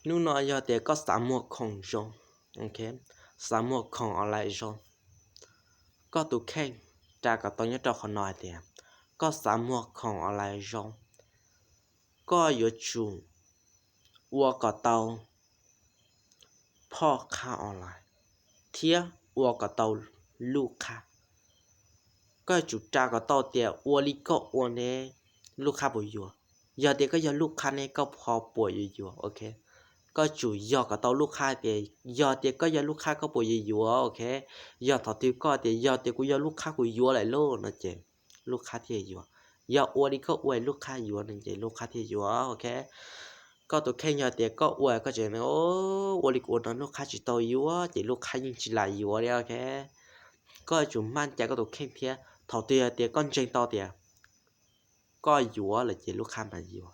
Hnub no yog tias koj xav muag khoom zoo, xav muag khoom online zoo, koj tus kheej ra kom tau nyob rau qhov no hais tias koj xav muag khoom online zoo, koj yuav tsum ua kom tau phoj qhab online thiab ua kom tau lub qhab. Koj yuav tsum ra kom tau tias ua li koj ua ne lub qhab puas yuav. Yog tias koj yog lub qhab ne koj ho puas yuav yuav, ok. Koj tsum yog kom tau lub qhab tias yog tias koj yog lub qhab koj puas yuav yuav, ok. Yog thaum twg koj tias yog tias kuv yog lub qhab kuv yuav lawm lauj no ces lub qhab thiaj yuav. Yog ua li koj ua lub qhab yuav no ces lub qhab thiaj yuav, ok. Koj tus kheej yog tias koj ua koj tseem ua li kuv ua no lub qhab tsis tau yuav ces lub qhab yeej tsis lam yuav li, ok. Koj yuav tsum maj cai koj tus kheej thiab thaum twg yog tias koj ntseeg tau tias koj yuav lawm ces lub qhab mam yuav.